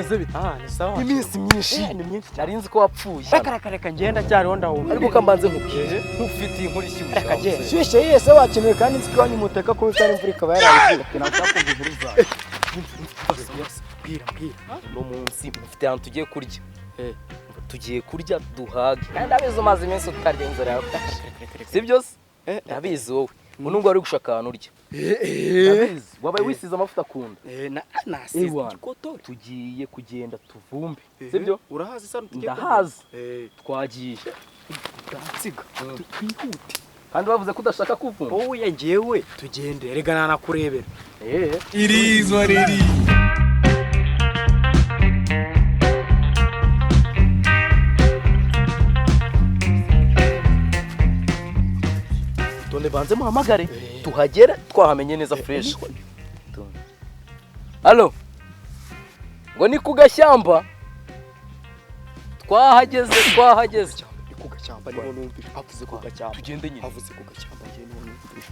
Bimeze bite? Ah, ni sawa. Iminsi myinshi. Ni myinshi cyane. Nari nzi ko wapfuye. Reka reka reka, ngenda cyariho ndahumva. Ariko kambanze nkubwire, nkufitiye inkuru ishyushye. Reka genda. Shyushye yese wakenewe, kandi nzi ko iwanyu muteka kuko utari imvura ikaba yaraye. Nashaka kumva inkuru zawe. Bwira bwira. Uno munsi mufite ahantu tugiye kurya. Tugiye kurya duhage. Kandi ndabizi umaze iminsi utarya, inzara yawe. Sibyo se? Ndabizi wowe. Ubu nubwo wari gushaka ahantu urya. Ndabizi. Wabaye wisize amavuta akunda. Eh, na nasize Ewana. igikotori. Tugiye kugenda tuvumbe. Sibyo? Urahazi isa tugiye? Ndahazi. Eh, Twagiye. nsiga. Twihute. Kandi bavuze ko udashaka kuvumba. Oya, njyewe tugende. Rega nanakurebera. Eh. It is what it is. Tonde banze muhamagare tuhagere twahamenye neza fresh. Halo, ngo ni ku gashyamba, twahageze twahageze. Ni ku gashyamba niho numvise avuze ku gashyamba. Tugende nyine. Avuze ku gashyamba, njye niho numvise.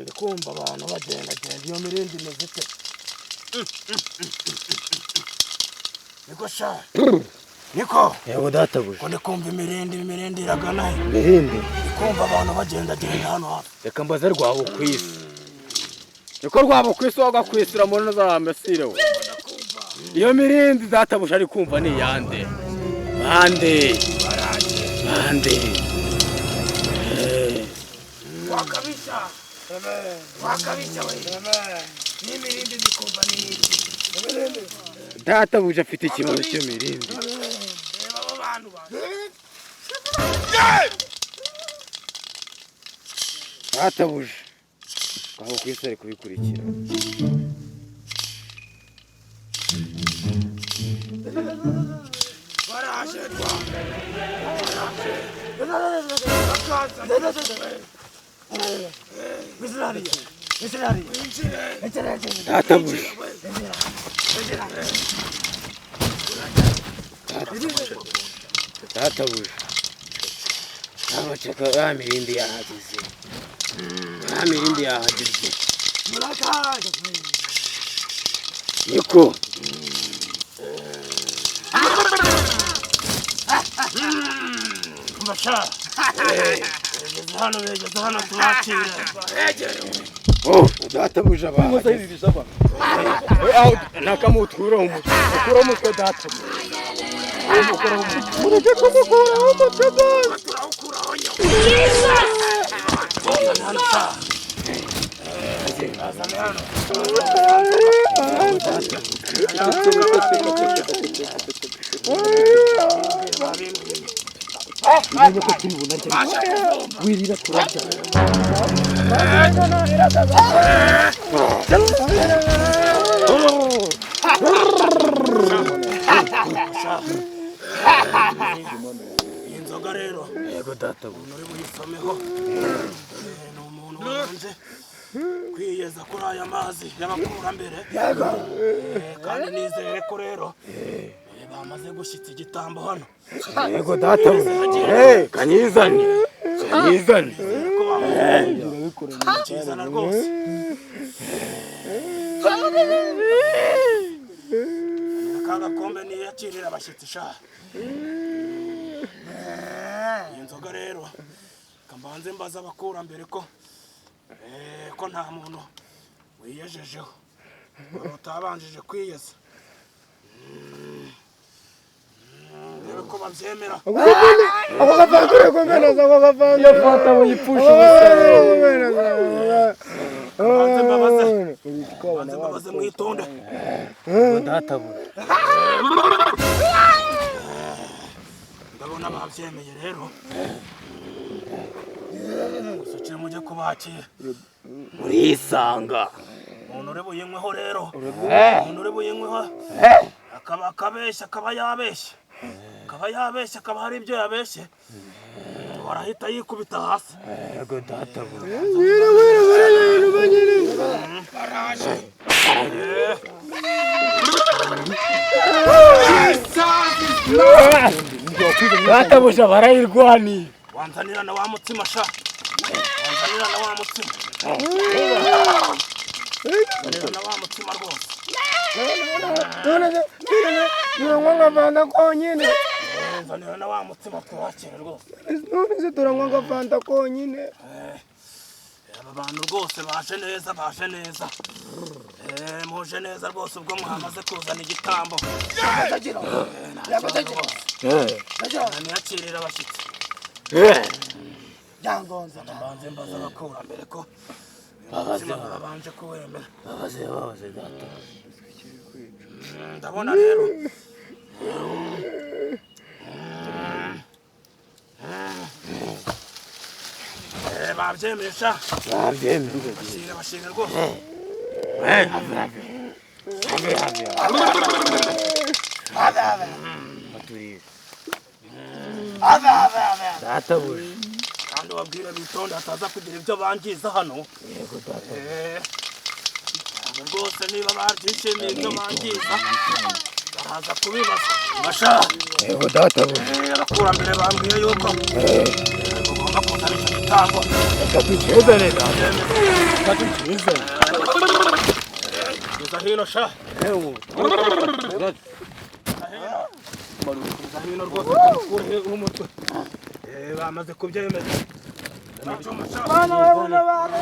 Ndi kumva abantu bagendagenda, iyo mirindi imeze ite? Niko sha, niko. Yego databuja. Ko ndi kumva imirindi, imirindi iragana he? Mirindi? Ndi kumva abantu bagendagenda hano hafi. Reka mbaze rwabo ku isi. Niko rwabo ku isi wagakwisira muri za mesire we. Iyo mirindi databuja ari kumva ni iyande? Bande? Bande? Wakabisha wakabisha we, n'imirindi ndi kumva ni iki? Databuja afite ikibazo cy'imirindi. Reba abo bantu ba Databuja. Rwabo ku isi ari kubikurikira. Baraje twa bakaza. Databuja. Databuja. Abacaka ya mirindi yahageze. Ya mirindi yahageze. Niko. Mbasha begeze hano, begeze hano tubakire. Oh, databuja bahageze. Nakamuturaho umutwe. Ukuraho umutwe databuja. Mureke kumukuraho umutwe data. Turawukuraho nyuma hano sha, azane hano. Umenye ko turi bunarye. Wirira, turarya. Iyi nzoga rero. Yego databuja. Umuntu uri buyisomeho ni umuntu wabanje kwiyeza kuri aya mazi y'abakurambere. Kandi nizere ko rero bamaze gushyitsa igitambo hano. Yego databuja. Eh, kanyizane. Kanyizane. Nizere ko bamaze kukizana rwose. Aka gakombe niyakirira abashyitsi sha. Iyi nzoga rero kambanze mbaza abakurambere ko nta muntu wiyejejeho utabanjije kwiyeza. Ndebe ko babyemera. Ako gafanta kumeneza, ako gafanta. Iyo fanta muyipfusha ubusa. Mbanze mbabaze, mbanze mbabaze, mwitonde. Yego databuja. Ndabona babyemeye rero, gusukira mujye kubakira. Murisanga. Umuntu uri buyinyweho rero, umuntu uri buyinyweho akaba akabeshya, akaba yabeshye, akaba yabeshye, akaba hari ibyo yabeshye, warahita yikubita hasi. Yego databuja. Baraje. Databuja barayirwaniye. Wanzanira na wa mutsima sha, wanzanira na wa mutsima. Nzanira na wa mutsima rwose. None turanywa nka fanta konyine. Nzanira na wa mutsima twakire rwose. None se turanywa nka fanta konyine. Aba bantu rwose baje neza, baje neza. Muje neza rwose ubwo mwamaze kuzana igitambo. Niyakirira abashyitsi. Byangonze. Mbanze mbaza abakurambere ko umutsima babanje kuwemera. Babaze data. Ndabona rero babyemesha. Babyemeye. Bashira, bashira rwose. Baturiye. Databuja. Kandi ubabwire bitonde hataza kugira ibyo bangiza hano. Yego data. Abo rwose niba babyishimiye ibyo bangiza baraza kubibaza. Basha. Yego databuja. Abakurambere bambwiye yuko ugomba kuzana icyo gitambo. Reka tukizane data. Reka tukizane. Geza hino sha. Ewo. Geza hino rwose ukureho umutwe. Bamaze kubyemeza. Bana we unabare.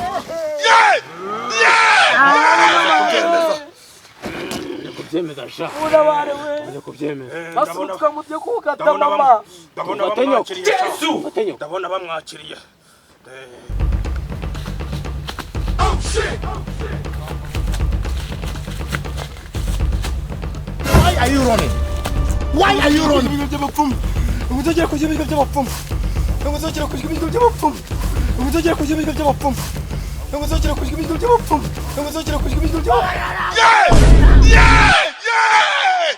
Kubyemeza sha. Unabare we. Uze kubyemeza. Basuka mu byo kukata mama. Ndabona Ufate nyoko. bamwakiriye sha. Ufate nyoko. Ndabona bamwakiriye. Why are you running? Why are you running? Ibiryo by'abapfumu. Ubuzogera kurya ibiryo by'abapfumu. Ubuzogera kurya ibiryo by'abapfumu. Ubuzogera kurya ibiryo by'abapfumu. Ubuzogera kurya ibiryo by'abapfumu. Ubuzogera kurya ibiryo by'abapfumu.